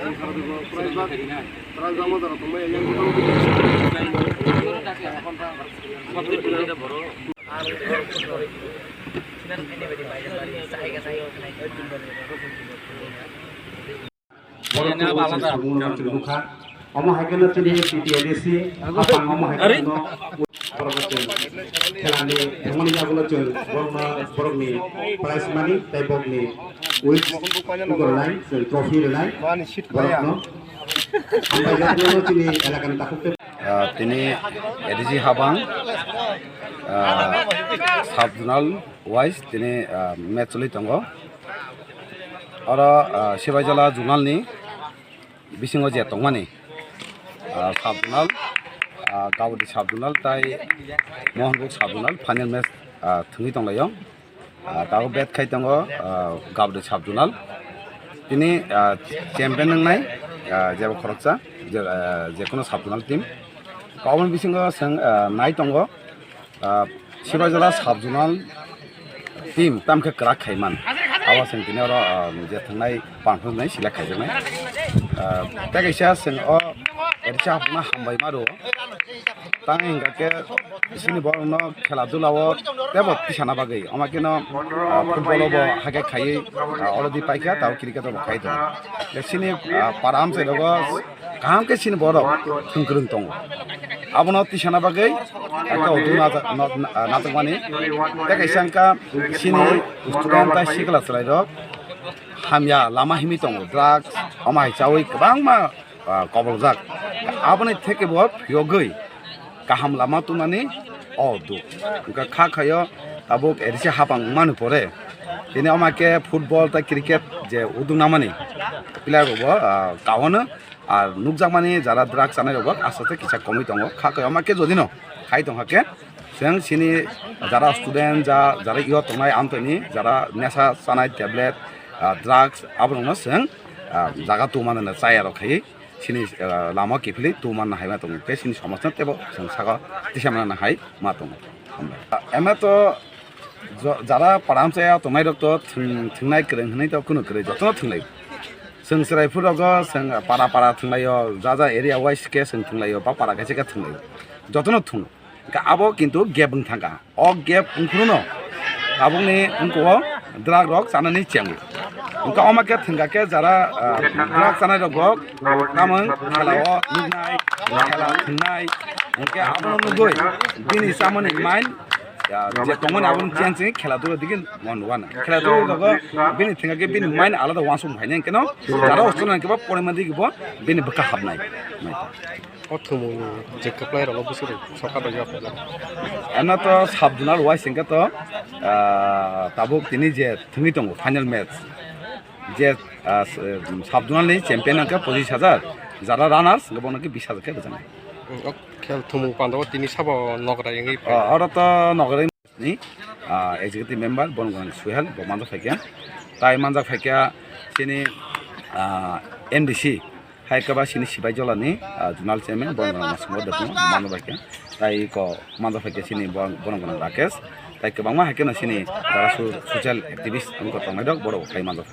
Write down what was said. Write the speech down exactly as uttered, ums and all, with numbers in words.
Borok chini samung no chwng nukha. Omo hai kheno chini T T A D C, hapang omo hai kheno borok chwng khelani thangmani yagulo chwng borokno, borokni prize money tei bokni wish rwnai, chwng trophy rwnai borokno. Hambai jotono chini elakani takhuk tei. Ah, tini A D C habang, ah, sub zonal wise tini, ah, match choli tongo. Oro, ah, Sibaijala zonal ni bisingo je tongmani, ah, sub zonal, ah, Gauhati sub zonal tai Mohanpur sub zonal final match, ah, thwngwi tonglaio. Ah, tabuk bet khai tongo, ah, Gauhati sub zonal. Tini, ah, champion wngnai, ah, jebo khoroksa, je, ah, jekono sub zonal team. Kaboni bisingo chwng, ah, nai tongo. Ah, Sibaijala sub zonal team tamkhe kwrak khaiman. Abo chwng tini oro, ah, je thangnai panthornai select khaijaknai. Ah, tei kaisa chwng o risa hapna hambai ma rwo. Tang hingkha khe chini borokno khela dula o teibo tisana bagwi. Omo kheno, ah, football o bo hakhe khaiwi, ah, already paikha, tabo cricket o bo khai tongo. Chini, ah, para amchai rogo kaham khe chini borok thwngkwrwng tongo. Abono tisana bagwi ekta uddog nacha-, na-, na-, nachakmani. Tei kaisa wngkha chini student tei sikla chwlairok hamya lama himwi tongo, drugs, omo hai chawi kwbangma, ah, koboljak. Aboni theke bo phiyogwi kaham lama tubunani o uddog. Wngkha kha khaio tabuk A D C hapang wngmani pore tini omo khe football tei cricket je uddog namani player rokbo, ah, kaono. Ar nukjakmani jara drugs chanai rok bo aste aste kisa komwi tongo. Kha khe omo khe jodi no khai tong kha khe chwng chini jara student ja, jara youth tongnai amtwini jara nesa chanai tablet, ah, drugs aborokno chwng, ah, jaga tubumani chaya rok khaiwi chini, ah, lama kiphilwi tubumanna hai ma tongo. Tei chini somajno teibo chwng saka tisamna hai ma tongo. Hambai. Ema to jo-, jara para amchaya tongnai rok to thwng-, thwngnai kwrwng hwnwi to kunu kwrwi jotono thwnglai. Chwng chwrai phuru rogo chwng para para thwnglaio, ja ja area wise khe chwng thwnglaio, ba para kaisa khe thwnglaio. Jotono thwngo. Hwnkhe abo kintu gap wng thangkha. O gap wng phuru no tabukni wngkho drug rok chanani chengo. Hwnkhe omo khe thwngkha khe jara, ah, drug chanai rok bo tamung khela o nuknai, khela thwngnai. Hwnkhe abono nugwi bini chamani mind, ya, je tongmani abono change wngwi khela duro digi mon wana. Khela duro rogo bini thwngkha khe bini mind alada wansuk phainai hwnkhe no jara o chonani khe bo porima digi bo bini bwkha hapnai. O thumung je kwplai rokno bwswk rok sokha bai yaphaijak. Ano to sub zonal wise hwnkhe to, ah, tabuk tini je thwngwi tongo final match. Je, ah, s-, sub zonal ni champion hwnkhe pochis hajar, jara runners hwnkhe bono khe bis hajar khe rwjaknai. O khel thumung pandao tini sabo nograi wngwi phai. O, oro to nograi ni, ah, executive member Bonogwrang Suhel bo manjak phaikha. Tai manjak phaikha chini, ah, M D C. Hai khe ba chini Sibai Jolani, ah, zonal chairman Bonogwrang Masumbo Debno manjak phaikha. Tai ko manjak phaikha chini Bon-, Bonogwrang Rakesh. Tai kwbangma hai kheno chini jara su-, social activist wngkha tongnai rok borok bo khai manjak.